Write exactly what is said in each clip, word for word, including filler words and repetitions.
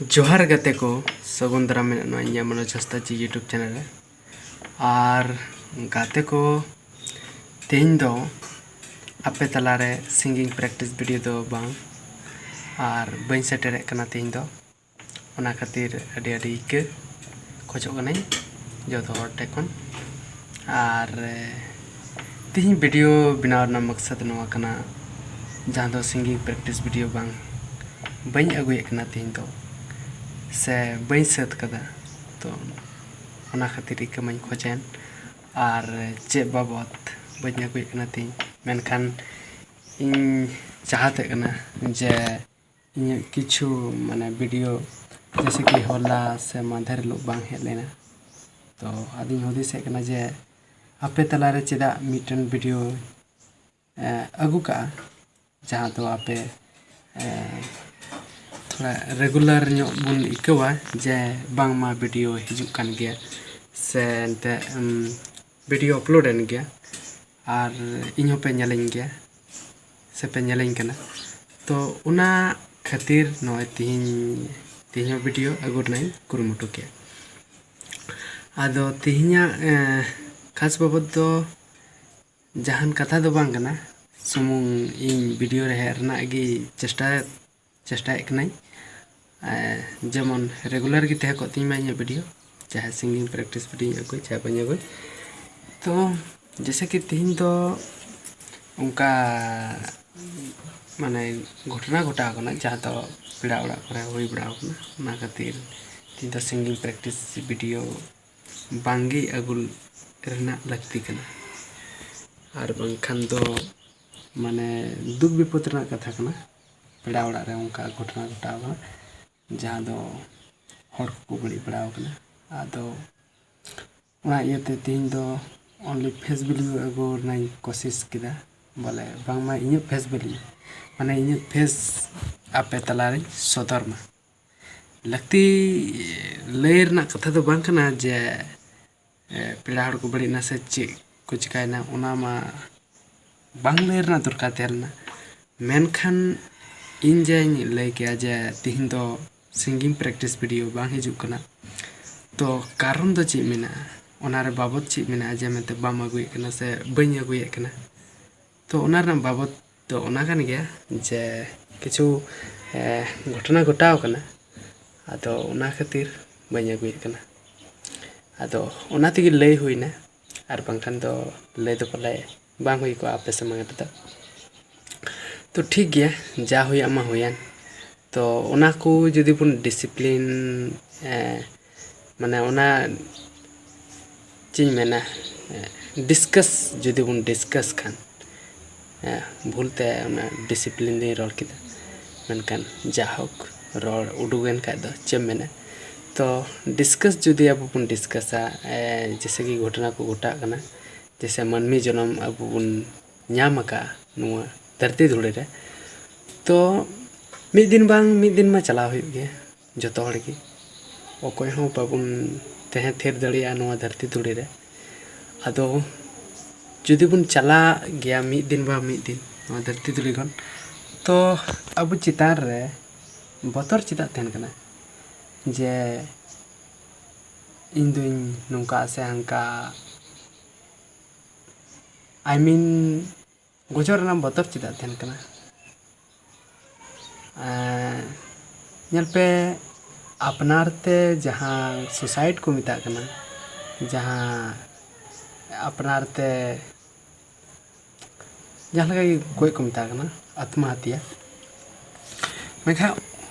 ᱡᱚᱦᱟᱨ ᱜᱟᱛᱮ ᱠᱚ, ᱥᱟᱹᱜᱩᱱ ᱫᱟᱨᱟᱢ ᱢᱮᱱᱟᱜ ᱱᱚᱣᱟ ᱤᱧᱟᱹᱜ ᱢᱚᱱᱳᱡᱽ ᱦᱟᱸᱥᱫᱟ ᱡᱤ YouTube ᱪᱮᱱᱮᱞ ᱨᱮ᱾ ᱟᱨ ᱜᱟᱛᱮ ᱠᱚ, ᱛᱮᱦᱮᱧ ᱫᱚ ᱟᱯᱮ ᱛᱟᱞᱟᱨᱮ ᱥᱤᱝᱜᱤᱝ ᱯᱨᱮᱠᱴᱤᱥ ᱵᱷᱤᱰᱤᱭᱳ ᱫᱚ ᱵᱟᱝ, ᱟᱨ ᱵᱟᱹᱧ ᱥᱮᱴᱮᱨᱮᱫ ᱠᱟᱱᱟ ᱛᱮᱦᱮᱧ ᱫᱚ᱾ ᱚᱱᱟ ᱠᱷᱟᱹᱛᱤᱨ ᱟᱹᱰᱤ ᱟᱹᱰᱤ ᱤᱠᱟᱹ ᱠᱷᱚᱡᱚᱜ ᱠᱟᱹᱱᱟᱹᱧ ᱡᱚᱛᱚ ᱦᱚᱲ ᱴᱷᱮᱱ ᱠᱷᱚᱱ᱾ ᱟᱨ ᱛᱮᱦᱮᱧ ᱵᱷᱤᱰᱤᱭᱳ ᱵᱮᱱᱟᱣ ᱨᱮᱱᱟᱜ ᱢᱚᱠᱥᱚᱫ ᱱᱚᱣᱟ ᱠᱟᱱᱟ, ᱡᱟᱦᱟᱸ ᱫᱚ ᱥᱤᱝᱜᱤᱝ ᱯᱨᱮᱠᱴᱤᱥ ᱵᱷᱤᱰᱤᱭᱳ ᱵᱟᱝ, ᱵᱟᱹᱧ ᱟᱹᱜᱩᱭᱮᱫ ᱠᱟᱱᱟ ᱛᱮᱦᱮᱧ ᱫᱚ, ᱥᱮ ᱵᱟᱹᱧ ᱥᱟᱹᱛ ᱠᱟᱫᱟ᱾ ᱛᱚ ᱚᱱᱟ ᱠᱷᱟᱹᱛᱤᱨ ᱤᱠᱟᱹ ᱢᱟᱧ ᱠᱷᱚᱡᱮᱱ᱾ ᱟᱨ ᱪᱮᱫ ᱵᱟᱵᱚᱛ ᱵᱟᱹᱧ ᱟᱹᱜᱩᱭᱮᱫ ᱠᱟᱱᱟ ᱛᱮᱦᱮᱧ, ᱢᱮᱱᱠᱷᱟᱱ ᱤᱧ ᱪᱟᱦᱟᱛᱮᱜ ᱠᱟᱱᱟ ᱡᱮ ᱤᱧᱟᱹᱜ ᱠᱤᱪᱷᱩ ᱢᱟᱱᱮ ᱵᱷᱤᱰᱤᱭᱳ ᱡᱮᱭᱥᱮ ᱠᱤ ᱦᱚᱞᱟ ᱥᱮ ᱢᱟᱫᱷᱮᱨ ᱦᱤᱞᱳᱜ ᱵᱟᱝ ᱦᱮᱡ ᱞᱮᱱᱟ᱾ ᱛᱚ ᱟᱫᱚᱧ ᱦᱩᱫᱤᱥᱮᱫ ᱠᱟᱱᱟ ᱡᱮ ᱟᱯᱮ ᱛᱟᱞᱟᱨᱮ ᱪᱮᱫᱟᱜ ᱢᱤᱫᱴᱮᱱ ᱵᱷᱤᱰᱤᱭᱳ ᱟᱹᱜᱩ ᱠᱟᱜᱼᱟ, ᱡᱟᱦᱟᱸ ᱫᱚ ᱟᱯᱮ ᱛᱷᱚᱲᱟ ᱨᱮᱜᱩᱞᱟᱨ ᱧᱚᱜ ᱵᱚᱱ ᱟᱹᱭᱠᱟᱹᱣᱟ ᱡᱮ ᱵᱟᱝᱢᱟ ᱵᱷᱤᱰᱤᱭᱳ ᱦᱤᱡᱩᱜ ᱠᱟᱱ ᱜᱮᱭᱟ ᱥᱮ ᱮᱱᱛᱮᱫ ᱵᱷᱤᱰᱤᱭᱳ ᱟᱯᱞᱳᱰ ᱮᱱ ᱜᱮᱭᱟ ᱟᱨ ᱤᱧ ᱦᱚᱸᱯᱮ ᱧᱮᱞᱤᱧ ᱜᱮᱭᱟ ᱥᱮᱯᱮ ᱧᱮᱞᱤᱧ ᱠᱟᱱᱟ᱾ ᱛᱚ ᱚᱱᱟ ᱠᱷᱟᱹᱛᱤᱨ ᱱᱚᱜᱼᱚᱭ ᱛᱤᱦᱤᱧ, ᱛᱤᱦᱤᱧ ᱦᱚᱸ ᱵᱷᱤᱰᱤᱭᱳ ᱟᱹᱜᱩ ᱨᱮᱱᱟᱜ ᱤᱧ ᱠᱩᱨᱩᱢᱩᱴᱩ ᱠᱮᱫᱼᱟ᱾ ᱟᱫᱚ ᱛᱤᱦᱤᱧᱟᱜ ᱠᱷᱟᱥ ᱵᱟᱵᱚᱫ ᱫᱚ ᱡᱟᱦᱟᱱ ᱠᱟᱛᱷᱟ ᱫᱚ ᱵᱟᱝ ᱠᱟᱱᱟ, ᱥᱩᱢᱩᱝ ᱤᱧ ᱵᱷᱤᱰᱤᱭᱳ ᱨᱮ ᱦᱮᱡ ᱨᱮᱱᱟᱜ ᱜᱮ ᱪᱮᱥᱴᱟ, ᱪᱮᱥᱴᱟᱭᱮᱫ ᱠᱟᱹᱱᱟᱹᱧ᱾ ᱡᱮᱢᱚᱱ ᱨᱮᱜᱩᱞᱟᱨ ᱜᱮ ᱛᱟᱦᱮᱸ ᱠᱚᱜ ᱛᱤᱧ ᱢᱟ ᱤᱧᱟᱹᱜ ᱵᱷᱤᱰᱤᱭᱳ, ᱪᱟᱦᱮ ᱥᱤᱝᱜᱤᱝ ᱯᱨᱮᱠᱴᱤᱥ ᱵᱷᱤᱰᱤᱭᱳᱧ ᱟᱹᱜᱩᱭ ᱪᱟᱦᱮ ᱵᱟᱹᱧ ᱟᱹᱜᱩᱭ᱾ ᱛᱚ ᱡᱮᱭᱥᱮ ᱠᱤ ᱛᱤᱦᱤᱧ ᱫᱚ ᱚᱱᱠᱟ ᱢᱟᱱᱮ ᱜᱷᱚᱴᱚᱱᱟ ᱜᱷᱚᱴᱟᱣ ᱠᱟᱱᱟ, ᱡᱟᱦᱟᱸ ᱫᱚ ᱯᱮᱲᱟ ᱚᱲᱟᱜ ᱠᱚᱨᱮ ᱦᱩᱭ ᱵᱟᱲᱟᱣ ᱠᱟᱱᱟ᱾ ᱚᱱᱟ ᱠᱷᱟᱹᱛᱤᱨ ᱛᱤᱦᱤᱧ ᱫᱚ ᱥᱤᱝᱜᱤᱝ ᱯᱨᱮᱠᱴᱤᱥ ᱵᱷᱤᱰᱤᱭᱳ ᱵᱟᱝᱜᱮ ᱟᱹᱜᱩ ᱨᱮᱱᱟᱜ ᱞᱟᱹᱠᱛᱤ ᱠᱟᱱᱟ, ᱟᱨ ᱵᱟᱝᱠᱷᱟᱱ ᱫᱚ ᱢᱟᱱᱮ ᱫᱩᱠ ᱵᱤᱯᱚᱫ ᱨᱮᱱᱟᱜ ᱠᱟᱛᱷᱟ ᱠᱟᱱᱟ᱾ ᱯᱮᱲᱟ ᱚᱲᱟᱜ ᱨᱮ ᱚᱱᱠᱟ ᱜᱷᱚᱴᱚᱱᱟ ᱜᱷᱚᱴᱟᱣ ᱠᱟᱱᱟ, ᱡᱟᱦᱟᱸ ᱫᱚ ᱦᱚᱲ ᱠᱚᱠᱚ ᱵᱟᱹᱲᱤᱡ ᱵᱟᱲᱟᱣ ᱠᱟᱱᱟ᱾ ᱟᱫᱚ ᱚᱱᱟ ᱤᱭᱟᱹᱛᱮ ᱛᱮᱦᱮᱧ ᱫᱚ only face value ᱟᱹᱜᱩ ᱨᱮᱱᱟᱜ ᱤᱧ ᱠᱳᱥᱤᱥ ᱠᱮᱫᱟ, ᱵᱚᱞᱮ ᱵᱟᱝᱢᱟ ᱤᱧᱟᱹᱜ face value, ᱢᱟᱱᱮ ᱤᱧᱟᱹᱜ ᱯᱷᱮᱥ ᱟᱯᱮ ᱛᱟᱞᱟᱨᱤᱧ ᱥᱚᱫᱚᱨ ᱢᱟ᱾ ᱞᱟᱹᱠᱛᱤ ᱞᱟᱹᱭ ᱨᱮᱱᱟᱜ ᱠᱟᱛᱷᱟ ᱫᱚ ᱵᱟᱝ ᱠᱟᱱᱟ ᱡᱮ ᱯᱮᱲᱟ ᱦᱚᱲ ᱠᱚ ᱵᱟᱹᱲᱤᱡ ᱮᱱᱟ ᱥᱮ ᱪᱮᱫ ᱠᱚ ᱪᱤᱠᱟᱹᱭᱮᱱᱟ, ᱚᱱᱟ ᱢᱟ ᱵᱟᱝ ᱞᱟᱹᱭ ᱨᱮᱱᱟᱜ ᱫᱚᱨᱠᱟᱨ ᱛᱟᱦᱮᱸ ᱞᱮᱱᱟ᱾ ᱢᱮᱱᱠᱷᱟᱱ ᱤᱧ ᱡᱮᱧ ᱞᱟᱹᱭ ᱠᱮᱭᱟ ᱡᱮ ᱛᱤᱦᱤᱧ ᱫᱚ singing practice video ᱵᱟᱝ ᱦᱤᱡᱩᱜ ᱠᱟᱱᱟ, ᱛᱚ ᱠᱟᱨᱚᱱ ᱫᱚ ᱪᱮᱫ ᱢᱮᱱᱟᱜᱼᱟ? ᱚᱱᱟ ᱨᱮ ᱵᱟᱵᱚᱛ ᱪᱮᱫ ᱢᱮᱱᱟᱜᱼᱟ ᱡᱮ ᱢᱮᱱᱛᱮ ᱵᱟᱢ ᱟᱹᱜᱩᱭᱮᱫ ᱠᱟᱱᱟ ᱥᱮ ᱵᱟᱹᱧ ᱟᱹᱜᱩᱭᱮᱫ ᱠᱟᱱᱟ? ᱛᱚ ᱚᱱᱟ ᱨᱮᱱᱟᱜ ᱵᱟᱵᱚᱛ ᱫᱚ ᱚᱱᱟ ᱠᱟᱱ ᱜᱮᱭᱟ ᱡᱮ ᱠᱤᱪᱷᱩ, ᱮ, ᱜᱷᱚᱴᱚᱱᱟ ᱜᱷᱚᱴᱟᱣ ᱠᱟᱱᱟ, ᱟᱫᱚ ᱚᱱᱟ ᱠᱷᱟᱹᱛᱤᱨ ᱵᱟᱹᱧ ᱟᱹᱜᱩᱭᱮᱫ ᱠᱟᱱᱟ᱾ ᱟᱫᱚ ᱚᱱᱟ ᱛᱮᱜᱮ ᱞᱟᱹᱭ ᱦᱩᱭᱱᱟ, ᱟᱨ ᱵᱟᱝᱠᱷᱟᱱ ᱫᱚ ᱞᱟᱹᱭ ᱫᱚ ᱯᱟᱞᱮ ᱵᱟᱝ ᱦᱩᱭ ᱠᱚᱜᱼᱟ ᱟᱯᱮ ᱥᱟᱢᱟᱝ ᱨᱮᱫᱚ᱾ ᱛᱚ ᱴᱷᱤᱠ ᱜᱮᱭᱟ, ᱡᱟ ᱦᱩᱭᱩᱜ ᱢᱟ ᱦᱩᱭᱮᱱ᱾ ᱛᱚ ᱚᱱᱟ ᱠᱚ ᱡᱩᱫᱤ ᱵᱚᱱ discipline, ᱮ, ᱢᱟᱱᱮ ᱚᱱᱟ ᱪᱮᱫ ᱤᱧ ᱢᱮᱱᱟ, discuss ᱡᱩᱫᱤ ᱵᱚᱱ discuss ᱠᱷᱟᱱ, ᱮ, ᱵᱷᱩᱞ ᱛᱮ ᱚᱱᱟ discipline ᱫᱚᱧ ᱨᱚᱲ ᱠᱮᱫᱟ, ᱢᱮᱱᱠᱷᱟᱱ ᱡᱟᱦᱳᱠ, ᱨᱚᱲ ᱩᱰᱩᱠᱮᱱ ᱠᱷᱟᱡ ᱫᱚ ᱪᱮᱫ ᱮᱢ ᱢᱮᱱᱟ᱾ ᱛᱚ discuss ᱡᱩᱫᱤ ᱟᱵᱚ ᱵᱚᱱ discussᱟ, ᱮ, ᱡᱮᱭᱥᱮ ᱠᱤ ᱜᱷᱚᱴᱚᱱᱟ ᱠᱚ ᱜᱷᱚᱴᱟᱜ ᱠᱟᱱᱟ, ᱡᱮᱭᱥᱮ ᱢᱟᱹᱱᱢᱤ ᱡᱚᱱᱚᱢ ᱟᱵᱚ ᱵᱚᱱ ᱧᱟᱢ ᱟᱠᱟᱫᱼᱟ ᱱᱚᱣᱟ ᱫᱷᱟᱹᱨᱛᱤ ᱫᱷᱩᱲᱤ ᱨᱮ, ᱛᱚ ᱢᱤᱫ ᱫᱤᱱ ᱵᱟᱝ ᱢᱤᱫ ᱫᱤᱱ ᱢᱟ ᱪᱟᱞᱟᱣ ᱦᱩᱭᱩᱜ ᱜᱮᱭᱟ ᱡᱚᱛᱚ ᱦᱚᱲ ᱜᱮ᱾ ᱚᱠᱚᱭ ᱦᱚᱸ ᱵᱟᱵᱚᱱ ᱛᱟᱦᱮᱸ ᱛᱷᱤᱨ ᱫᱟᱲᱮᱭᱟᱜᱼᱟ ᱱᱚᱣᱟ ᱫᱷᱟᱹᱨᱛᱤ ᱫᱷᱩᱲᱤ ᱨᱮ᱾ ᱟᱫᱚ ᱡᱩᱫᱤ ᱵᱚᱱ ᱪᱟᱞᱟᱜ ᱜᱮᱭᱟ ᱢᱤᱫ ᱫᱤᱱ ᱵᱟᱝ ᱢᱤᱫ ᱫᱤᱱ ᱱᱚᱣᱟ ᱫᱷᱟᱹᱨᱛᱤ ᱫᱷᱩᱲᱤ ᱠᱷᱚᱱ, ᱛᱚ ᱟᱵᱚ ᱪᱮᱛᱟᱱ ᱨᱮ ᱵᱚᱛᱚᱨ ᱪᱮᱫᱟᱜ ᱛᱟᱦᱮᱱ ᱠᱟᱱᱟ ᱡᱮ ᱤᱧ ᱫᱩᱧ ᱱᱚᱝᱠᱟ ᱥᱮ ᱦᱟᱱᱠᱟ? I mean, ᱜᱚᱡᱚᱜ ᱨᱮᱱᱟᱜ ᱵᱚᱛᱚᱨ ᱪᱮᱫᱟᱜ ᱛᱟᱦᱮᱱ ᱠᱟᱱᱟ? ᱮᱸ, ᱧᱮᱞ ᱯᱮ, ᱟᱯᱱᱟᱨ ᱛᱮ ᱡᱟᱦᱟᱸ suicide ᱠᱚ ᱢᱮᱛᱟᱜ ᱠᱟᱱᱟ, ᱡᱟᱦᱟᱸ ᱟᱯᱱᱟᱨ ᱛᱮ ᱡᱟᱦᱟᱸ ᱞᱮᱠᱟ ᱜᱮ ᱜᱚᱡ ᱠᱚ ᱢᱮᱛᱟᱜ ᱠᱟᱱᱟ, ᱟᱛᱢᱟᱦᱟᱛᱭᱟ, ᱢᱮᱱᱠᱷᱟᱱ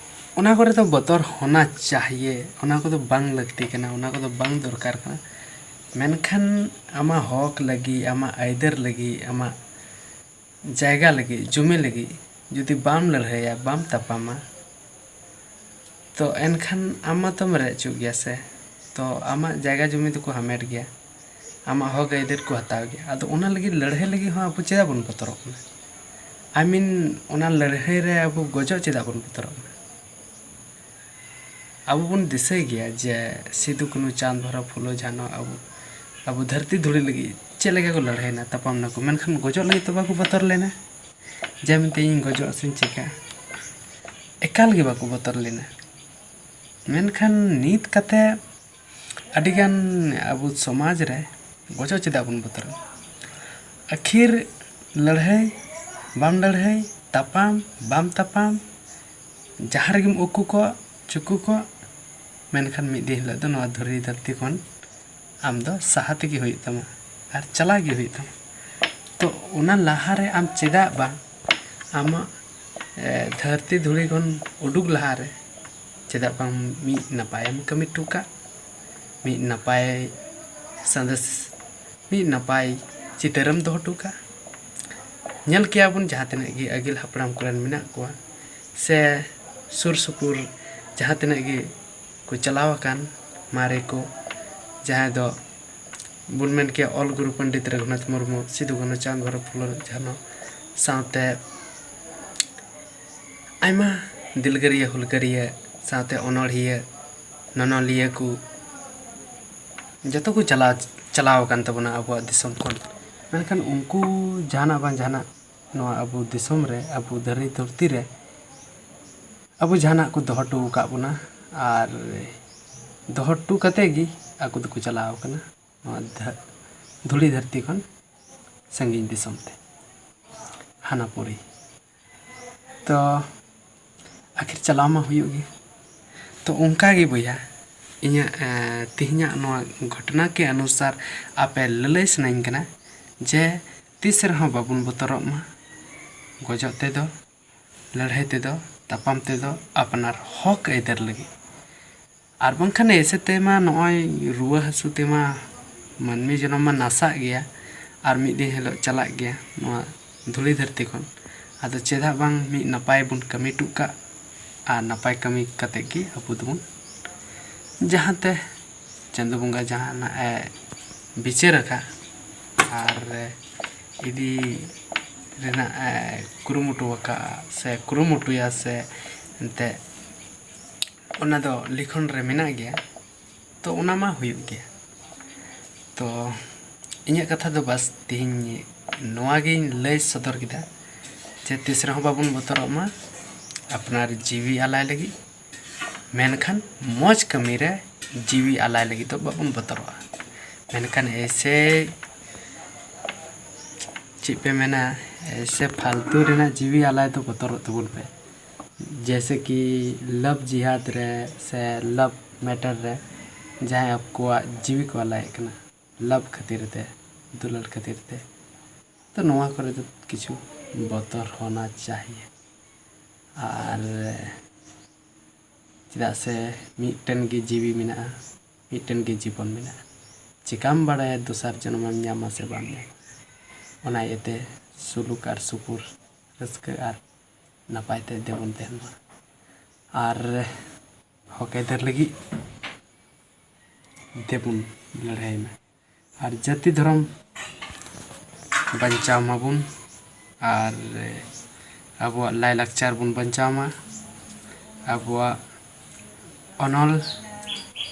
ᱚᱱᱟ ᱠᱚᱨᱮ ᱫᱚ ᱵᱚᱛᱚᱨ ᱦᱳᱱᱟ ᱪᱟᱦᱤᱭᱮ, ᱚᱱᱟ ᱠᱚᱫᱚ ᱵᱟᱝ ᱞᱟᱹᱠᱛᱤ ᱠᱟᱱᱟ, ᱚᱱᱟ ᱠᱚᱫᱚ ᱵᱟᱝ ᱫᱚᱨᱠᱟᱨ ᱠᱟᱱᱟ᱾ ᱢᱮᱱᱠᱷᱟᱱ ᱟᱢᱟᱜ ᱦᱚᱠ ᱞᱟᱹᱜᱤᱫ, ᱟᱢᱟᱜ ᱟᱹᱭᱫᱟᱹᱨ ᱞᱟᱹᱜᱤᱫ, ᱟᱢᱟᱜ ᱡᱟᱭᱜᱟ ᱞᱟᱹᱜᱤᱫ, ᱡᱩᱢᱤ ᱞᱟᱹᱜᱤᱫ ᱡᱩᱫᱤ ᱵᱟᱢ ᱞᱟᱹᱲᱦᱟᱹᱭᱟ, ᱵᱟᱢ ᱛᱟᱯᱟᱢᱟ, ᱛᱚ ᱮᱱᱠᱷᱟᱱ ᱟᱢ ᱢᱟᱛᱚᱢ ᱨᱮᱡ ᱦᱚᱪᱚᱜ ᱜᱮᱭᱟ ᱥᱮ᱾ ᱛᱚ ᱟᱢᱟᱜ ᱡᱟᱭᱜᱟ ᱡᱩᱢᱤ ᱫᱚᱠᱚ ᱦᱟᱢᱮᱴ ᱜᱮᱭᱟ, ᱟᱢᱟᱜ ᱦᱚᱠ ᱟᱹᱭᱫᱟᱹᱨ ᱠᱚ ᱦᱟᱛᱟᱣ ᱜᱮᱭᱟ᱾ ᱟᱫᱚ ᱚᱱᱟ ᱞᱟᱹᱜᱤᱫ ᱞᱟᱹᱲᱦᱟᱹᱭ ᱞᱟᱹᱜᱤᱫ ᱦᱚᱸ ᱟᱵᱚ ᱪᱮᱫᱟᱜ ᱵᱚᱱ ᱵᱚᱛᱚᱨᱚᱜ ᱠᱟᱱᱟ? I mean, ᱚᱱᱟ ᱞᱟᱹᱲᱦᱟᱹᱭ ᱨᱮ ᱟᱵᱚ ᱜᱚᱡᱚᱜ ᱪᱮᱫᱟᱜ ᱵᱚᱱ ᱵᱚᱛᱚᱨᱚᱜ ᱠᱟᱱᱟ? ᱟᱵᱚ ᱵᱚᱱ ᱫᱤᱥᱟᱹᱭ ᱜᱮᱭᱟ ᱡᱮ ᱥᱤᱫᱩ, ᱠᱟᱹᱱᱦᱩ, ᱪᱟᱸᱫᱽ, ᱵᱷᱟᱭᱨᱚ, ᱯᱷᱩᱞᱳ, ᱡᱷᱟᱱᱚ ᱟᱵᱚ, ᱟᱵᱚ ᱫᱷᱟᱹᱨᱛᱤ ᱫᱷᱩᱲᱤ ᱞᱟᱹᱜᱤᱫ ᱪᱮᱫ ᱞᱮᱠᱟ ᱠᱚ ᱞᱟᱹᱲᱦᱟᱹᱭᱱᱟ, ᱛᱟᱯᱟᱢ ᱱᱟᱠᱚ, ᱢᱮᱱᱠᱷᱟᱱ ᱜᱚᱡᱚᱜ ᱞᱟᱹᱜᱤᱫ ᱫᱚ ᱵᱟᱠᱚ ᱵᱚᱛᱚᱨ ᱞᱮᱱᱟ᱾ ᱡᱮ ᱢᱮᱱᱛᱮ ᱤᱧ ᱜᱚᱡᱚᱜ ᱥᱮᱧ ᱪᱤᱠᱟᱹᱜᱼᱟ, ᱮᱠᱟᱞ ᱜᱮ ᱵᱟᱠᱚ ᱵᱚᱛᱚᱨ ᱞᱮᱱᱟ᱾ ᱢᱮᱱᱠᱷᱟᱱ ᱱᱤᱛ ᱠᱟᱛᱮ ᱟᱹᱰᱤᱜᱟᱱ ᱟᱵᱚ ᱥᱚᱢᱟᱡᱽ ᱨᱮ ᱜᱚᱡᱚᱜ ᱪᱮᱫᱟᱜ ᱵᱚᱱ ᱵᱚᱛᱚᱨᱚᱜᱼᱟ? ᱟᱹᱠᱷᱤᱨ ᱞᱟᱹᱲᱦᱟᱹᱭ, ᱵᱟᱢ ᱞᱟᱹᱲᱦᱟᱹᱭ, ᱛᱟᱯᱟᱢ, ᱵᱟᱢ ᱛᱟᱯᱟᱢ, ᱡᱟᱦᱟᱸ ᱨᱮᱜᱮᱢ ᱩᱠᱩ ᱠᱚᱜ, ᱪᱩᱠᱩ ᱠᱚᱜ, ᱢᱮᱱᱠᱷᱟᱱ ᱢᱤᱫ ᱫᱤᱱ ᱦᱤᱞᱳᱜ ᱫᱚ ᱱᱚᱣᱟ ᱫᱷᱩᱲᱤ ᱫᱷᱟᱹᱨᱛᱤ ᱠᱷᱚᱱ ᱟᱢ ᱫᱚ ᱥᱟᱦᱟ ᱛᱮᱜᱮ ᱦᱩᱭᱩᱜ ᱛᱟᱢᱟ ᱟᱨ ᱪᱟᱞᱟᱜ ᱜᱮ ᱦᱩᱭᱩᱜ ᱛᱟᱢᱟ᱾ ᱛᱚ, ᱚᱱᱟ ᱞᱟᱦᱟᱨᱮ ᱟᱢ ᱪᱮᱫᱟᱜ ᱵᱟᱝ ᱟᱢᱟᱜ, ᱮ, ᱫᱷᱟᱹᱨᱛᱤ ᱫᱷᱩᱲᱤ ᱠᱷᱚᱱ ᱩᱰᱩᱠ ᱞᱟᱦᱟᱨᱮ ᱪᱮᱫᱟᱜ ᱵᱟᱝ ᱢᱤᱫ ᱱᱟᱯᱟᱭᱮᱢ ᱠᱟᱹᱢᱤ ᱦᱚᱴᱚ ᱠᱟᱜ, ᱢᱤᱫ ᱱᱟᱯᱟᱭ ᱥᱟᱸᱫᱮᱥ, ᱢᱤᱫ ᱱᱟᱯᱟᱭ ᱪᱤᱛᱟᱹᱨᱮᱢ ᱫᱚᱦᱚ ᱦᱚᱴᱚ ᱠᱟᱜ? ᱧᱮᱞ ᱠᱮᱭᱟ ᱵᱚᱱ ᱡᱟᱦᱟᱸ ᱛᱤᱱᱟᱹᱜ ᱜᱮ ᱟᱹᱜᱤᱞ ᱦᱟᱯᱲᱟᱢ ᱠᱚᱨᱮᱱ ᱢᱮᱱᱟᱜ ᱠᱚᱣᱟ, ᱥᱮ ᱥᱩᱨ ᱥᱩᱯᱩᱨ ᱡᱟᱦᱟᱸ ᱛᱤᱱᱟᱹᱜ ᱜᱮ ᱠᱚ ᱪᱟᱞᱟᱣ ᱟᱠᱟᱱ ᱢᱟᱨᱮ ᱠᱚ, ᱡᱟᱦᱟᱸᱭ ᱫᱚ ᱵᱚᱱ ᱢᱮᱱ ᱠᱮᱭᱟ ᱚᱞ ᱜᱩᱨᱩ ᱯᱚᱱᱰᱤᱛ ᱨᱚᱜᱷᱩᱱᱟᱛᱷ ᱢᱩᱨᱢᱩ, ᱥᱤᱫᱩ ᱠᱟᱹᱱᱦᱩ, ᱪᱟᱸᱫᱽ ᱵᱷᱟᱭᱨᱚ, ᱯᱷᱩᱞᱳ ᱡᱷᱟᱱᱚ, ᱥᱟᱶᱛᱮ ᱟᱭᱢᱟ ᱫᱤᱞᱜᱟᱹᱨᱤᱭᱟᱹ ᱦᱩᱞᱜᱟᱹᱨᱤᱭᱟᱹ, ᱥᱟᱶᱛᱮ ᱚᱱᱚᱬᱦᱤᱭᱟᱹ, ᱱᱚᱱᱚᱞᱤᱭᱟᱹ ᱠᱚ ᱡᱚᱛᱚ ᱠᱚ ᱪᱟᱞᱟᱣ, ᱪᱟᱞᱟᱣ ᱟᱠᱟᱱ ᱛᱟᱵᱚᱱᱟ ᱟᱵᱚᱣᱟᱜ ᱫᱤᱥᱚᱢ ᱠᱷᱚᱱ᱾ ᱢᱮᱱᱠᱷᱟᱱ ᱩᱱᱠᱩ ᱡᱟᱦᱟᱱᱟᱜ ᱵᱟᱝ ᱡᱟᱦᱟᱱᱟᱜ ᱱᱚᱣᱟ ᱟᱵᱚ ᱫᱤᱥᱚᱢ ᱨᱮ, ᱟᱵᱚ ᱫᱷᱟᱹᱨᱛᱤ ᱫᱷᱟᱹᱨᱛᱤ ᱨᱮ ᱟᱵᱚ ᱡᱟᱦᱟᱱᱟᱜ ᱠᱚ ᱫᱚᱦᱚ ᱦᱚᱴᱚ ᱟᱠᱟᱫ ᱵᱚᱱᱟ, ᱟᱨ ᱫᱚᱦᱚ ᱦᱚᱴᱚ ᱠᱟᱛᱮ ᱜᱮ ᱟᱠᱚ ᱫᱚᱠᱚ ᱪᱟᱞᱟᱣ ᱟᱠᱟᱱᱟ ᱱᱚᱣᱟ ᱫᱷᱟ-, ᱫᱷᱩᱲᱤ ᱫᱷᱟᱹᱨᱛᱤ ᱠᱷᱚᱱ ᱥᱟᱺᱜᱤᱧ ᱫᱤᱥᱚᱢ ᱛᱮ, ᱦᱟᱱᱟ ᱯᱩᱨᱤ᱾ ᱛᱚ, ᱟᱹᱠᱷᱤᱨ ᱪᱟᱞᱟᱣ ᱢᱟ ᱦᱩᱭᱩᱜ ᱜᱮ᱾ ᱛᱚ, ᱚᱱᱠᱟ ᱜᱮ ᱵᱚᱭᱦᱟ, ᱤᱧᱟᱹᱜ, ᱮ, ᱛᱮᱦᱮᱧᱟᱜ ᱱᱚᱣᱟ ᱜᱷᱚᱴᱚᱱᱟ ᱠᱮ ᱚᱱᱩᱥᱟᱨ ᱟᱯᱮ ᱞᱟᱹᱞᱟᱹᱭ ᱥᱟᱱᱟᱧ ᱠᱟᱱᱟ ᱡᱮ ᱛᱤᱥ ᱨᱮᱦᱚᱸ ᱵᱟᱵᱚᱱ ᱵᱚᱛᱚᱨᱚᱜ ᱢᱟ ᱜᱚᱡᱚᱜ ᱛᱮᱫᱚ, ᱞᱟᱹᱲᱦᱟᱹᱭ ᱛᱮᱫᱚ, ᱛᱟᱯᱟᱢ ᱛᱮᱫᱚ, ᱟᱯᱱᱟᱨ ᱦᱚᱠ ᱟᱹᱭᱫᱟᱹᱨ ᱞᱟᱹᱜᱤᱫ᱾ ᱟᱨ ᱵᱟᱝᱠᱷᱟᱱ ᱮᱭᱥᱮ ᱛᱮᱢᱟ ᱱᱚᱜᱼᱚᱭ ᱨᱩᱣᱟᱹ ᱦᱟᱹᱥᱩ ᱛᱮᱢᱟ ᱢᱟᱹᱱᱢᱤ ᱡᱚᱱᱚᱢ ᱢᱟ ᱱᱟᱥᱟᱜ ᱜᱮᱭᱟ, ᱟᱨ ᱢᱤᱫ ᱫᱤᱱ ᱦᱤᱞᱳᱜ ᱪᱟᱞᱟᱜ ᱜᱮᱭᱟ ᱱᱚᱣᱟ ᱫᱷᱩᱲᱤ ᱫᱷᱟᱹᱨᱛᱤ ᱠᱷᱚᱱ᱾ ᱟᱫᱚ ᱪᱮᱫᱟᱜ ᱵᱟᱝ ᱢᱤᱫ ᱱᱟᱯᱟᱭ ᱵᱚᱱ ᱠᱟᱹᱢᱤ ᱦᱚᱴᱚ ᱠᱟᱜ, ᱟᱨ ᱱᱟᱯᱟᱭ ᱠᱟᱹᱢᱤ ᱠᱟᱛᱮ ᱜᱮ ᱟᱵᱚ ᱫᱚᱵᱚᱱ, ᱡᱟᱦᱟᱸᱛᱮ ᱪᱟᱸᱫᱳ ᱵᱚᱸᱜᱟ ᱡᱟᱦᱟᱱᱟᱜ ᱮ ᱵᱤᱪᱟᱹᱨ ᱟᱠᱟᱫ ᱟᱨ ᱤᱫᱤ ᱨᱮᱱᱟᱜ ᱮ ᱠᱩᱨᱩᱢᱩᱴᱩ ᱟᱠᱟᱫᱼᱟ ᱥᱮ ᱠᱩᱨᱩᱢᱩᱴᱩᱭᱟ ᱥᱮ ᱮᱱᱛᱮᱫ ᱚᱱᱟ ᱫᱚ ᱞᱤᱠᱷᱚᱱ ᱨᱮ ᱢᱮᱱᱟᱜ ᱜᱮᱭᱟ, ᱛᱚ ᱚᱱᱟ ᱢᱟ ᱦᱩᱭᱩᱜ ᱜᱮᱭᱟ᱾ ᱛᱚ ᱤᱧᱟᱹᱜ ᱠᱟᱛᱷᱟ ᱫᱚ ᱵᱟᱥ ᱛᱮᱦᱮᱧ ᱱᱚᱣᱟ ᱜᱤᱧ ᱞᱟᱹᱭ ᱥᱚᱫᱚᱨ ᱠᱮᱫᱟ ᱡᱮ ᱛᱤᱥ ᱨᱮᱦᱚᱸ ᱵᱟᱵᱚᱱ ᱵᱚᱛᱚᱨᱚᱜ ᱢᱟ ᱟᱯᱱᱟᱨ ᱡᱤᱣᱤ ᱟᱞᱟᱭ ᱞᱟᱹᱜᱤᱫ᱾ ᱢᱮᱱᱠᱷᱟᱱ ᱢᱚᱡᱽ ᱠᱟᱹᱢᱤ ᱨᱮ ᱡᱤᱣᱤ ᱟᱞᱟᱭ ᱞᱟᱹᱜᱤᱫ ᱫᱚ ᱵᱟᱵᱚᱱ ᱵᱚᱛᱚᱨᱚᱜᱼᱟ᱾ ᱢᱮᱱᱠᱷᱟᱱ ᱮᱭᱥᱮ, ᱪᱮᱫ ᱯᱮ ᱢᱮᱱᱟ, ᱮᱭᱥᱮ ᱯᱷᱟᱞᱛᱩ ᱨᱮᱱᱟᱜ ᱡᱤᱣᱤ ᱟᱞᱟᱭ ᱫᱚ ᱵᱚᱛᱚᱨᱚᱜ ᱛᱟᱵᱚᱱ ᱯᱮ᱾ ᱡᱮᱭᱥᱮ ᱠᱤ ᱞᱟᱵᱷ ᱡᱤᱦᱟᱫ ᱨᱮ ᱥᱮ ᱞᱟᱵᱷ ᱢᱮᱴᱟᱨ ᱨᱮ ᱡᱟᱦᱟᱸᱭ ᱟᱠᱚᱣᱟᱜ ᱡᱤᱣᱤ ᱠᱚ ᱟᱞᱟᱭᱮᱫ ᱠᱟᱱᱟ, ᱞᱟᱵᱷ ᱠᱷᱟᱹᱛᱤᱨ ᱛᱮ, ᱫᱩᱞᱟᱹᱲ ᱠᱷᱟᱹᱛᱤᱨ ᱛᱮ, ᱛᱚ ᱱᱚᱣᱟ ᱠᱚᱨᱮ ᱫᱚ ᱠᱤᱪᱷᱩ ᱵᱚᱛᱚᱨ ᱦᱚᱱᱟ ᱪᱟᱦᱤᱭᱮ᱾ ᱟᱨ ᱪᱮᱫᱟᱜ ᱥᱮ ᱢᱤᱫᱴᱮᱱ ᱜᱮ ᱡᱤᱣᱤ ᱢᱮᱱᱟᱜᱼᱟ, ᱢᱤᱫᱴᱮᱱ ᱜᱮ ᱡᱤᱵᱚᱱ ᱢᱮᱱᱟᱜᱼᱟ᱾ ᱪᱮᱠᱟᱢ ᱵᱟᱲᱟᱭᱟ ᱫᱚᱥᱟᱨ ᱡᱚᱱᱚᱢᱮᱢ ᱧᱟᱢᱟ ᱥᱮ ᱵᱟᱢ ᱧᱟᱢᱟ? ᱚᱱᱟ ᱤᱭᱟᱹᱛᱮ ᱥᱩᱞᱩᱠ ᱟᱨ ᱥᱩᱯᱩᱨ, ᱨᱟᱹᱥᱠᱟᱹ ᱟᱨ ᱱᱟᱯᱟᱭ ᱛᱮ ᱫᱮᱵᱚᱱ ᱛᱟᱦᱮᱱ ᱢᱟ᱾ ᱟᱨ ᱦᱚᱠ ᱟᱹᱭᱫᱟᱹᱨ ᱞᱟᱹᱜᱤᱫ ᱫᱮᱵᱚᱱ ᱞᱟᱹᱲᱦᱟᱹᱭ ᱢᱟ᱾ ᱟᱨ ᱡᱟᱹᱛᱤ ᱫᱷᱚᱨᱚᱢ ᱵᱟᱧᱪᱟᱣ ᱢᱟᱵᱚᱱ, ᱟᱨ ᱟᱵᱚᱣᱟᱜ ᱞᱟᱭᱼᱞᱟᱠᱪᱟᱨ ᱵᱚᱱ ᱵᱟᱧᱪᱟᱣ ᱢᱟ, ᱟᱵᱚᱣᱟᱜ ᱚᱱᱚᱞ,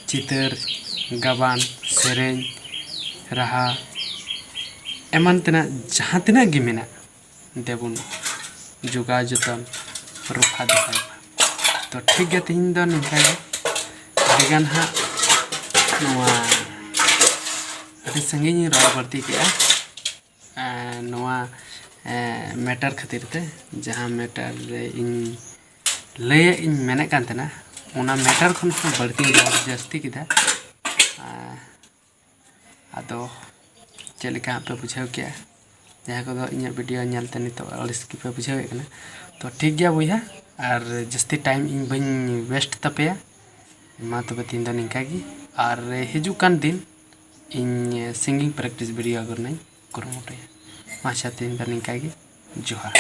ᱪᱤᱛᱟᱹᱨ, ᱜᱟᱵᱟᱱ, ᱥᱮᱨᱮᱧ, ᱨᱟᱦᱟ, ᱮᱢᱟᱱ ᱛᱮᱱᱟᱜ ᱡᱟᱦᱟᱸ ᱛᱤᱱᱟᱹᱜ ᱜᱮ ᱢᱮᱱᱟᱜ, ᱫᱮᱵᱚᱱ ᱡᱚᱜᱟᱣ ᱡᱚᱛᱚᱱ ᱨᱚᱠᱷᱟ ᱫᱚᱦᱚᱭ ᱢᱟ᱾ ᱛᱚ ᱴᱷᱤᱠ ᱜᱮᱭᱟ, ᱛᱮᱦᱮᱧ ᱫᱚ ᱱᱤᱝᱠᱟ ᱜᱮ᱾ ᱟᱹᱰᱤᱜᱟᱱ ᱦᱟᱸᱜ ᱱᱚᱣᱟ ᱟᱹᱰᱤ ᱥᱟᱺᱜᱤᱧ ᱤᱧ ᱨᱚᱲ ᱵᱟᱹᱲᱛᱤ ᱠᱮᱜᱼᱟ, ᱮᱸ, ᱱᱚᱣᱟ ᱢᱮᱴᱟᱨ ᱠᱷᱟᱹᱛᱤᱨ ᱛᱮ, ᱡᱟᱦᱟᱸ ᱢᱮᱴᱟᱨ ᱨᱮ ᱤᱧ ᱞᱟᱹᱭᱟᱜ ᱤᱧ ᱢᱮᱱᱮᱫ ᱠᱟᱱ ᱛᱟᱦᱮᱱᱟ, ᱚᱱᱟ ᱢᱮᱴᱟᱨ ᱠᱷᱚᱱ ᱦᱚᱸ ᱵᱟᱹᱲᱛᱤᱧ ᱨᱚᱲ ᱡᱟᱹᱥᱛᱤ ᱠᱮᱫᱟ᱾ ᱟᱨ ᱟᱫᱚ ᱪᱮᱫ ᱞᱮᱠᱟ ᱦᱟᱸᱜ ᱯᱮ ᱵᱩᱡᱷᱟᱹᱣ ᱠᱮᱜᱼᱟ? ᱡᱟᱦᱟᱸᱭ ᱠᱚᱫᱚ ᱤᱧᱟᱹᱜ ᱵᱷᱤᱰᱤᱭᱳ ᱧᱮᱞᱛᱮ ᱱᱤᱛᱚᱜ ᱟᱹᱲᱤᱥ ᱜᱮᱯᱮ ᱵᱩᱡᱷᱟᱹᱣᱮᱫ ᱠᱟᱱᱟ, ᱛᱚ ᱴᱷᱤᱠ ᱜᱮᱭᱟ ᱵᱚᱭᱦᱟ, ᱟᱨ ᱡᱟᱹᱥᱛᱤ ᱴᱟᱭᱤᱢ ᱤᱧ ᱵᱟᱹᱧ ᱣᱮᱥᱴ ᱛᱟᱯᱮᱭᱟ᱾ ᱢᱟ ᱛᱚᱵᱮ ᱛᱮᱦᱮᱧ ᱫᱚ ᱱᱤᱝᱠᱟ ᱜᱮ, ᱟᱨ ᱦᱤᱡᱩᱜ ᱠᱟᱱ ᱫᱤᱱ ᱤᱧ ᱥᱤᱝᱜᱤᱝ ᱯᱨᱮᱠᱴᱤᱥ ᱵᱷᱤᱰᱤᱭᱳ ᱟᱹᱜᱩ ᱨᱮᱱᱟᱜ ᱤᱧ ᱠᱩᱨᱩᱢᱩᱴᱩᱭᱟ᱾ ᱢᱟ ᱟᱪᱪᱷᱟ, ᱛᱮᱦᱮᱧ ᱫᱚ ᱱᱤᱝᱠᱟ ᱜᱮ, ᱡᱚᱦᱟᱨ᱾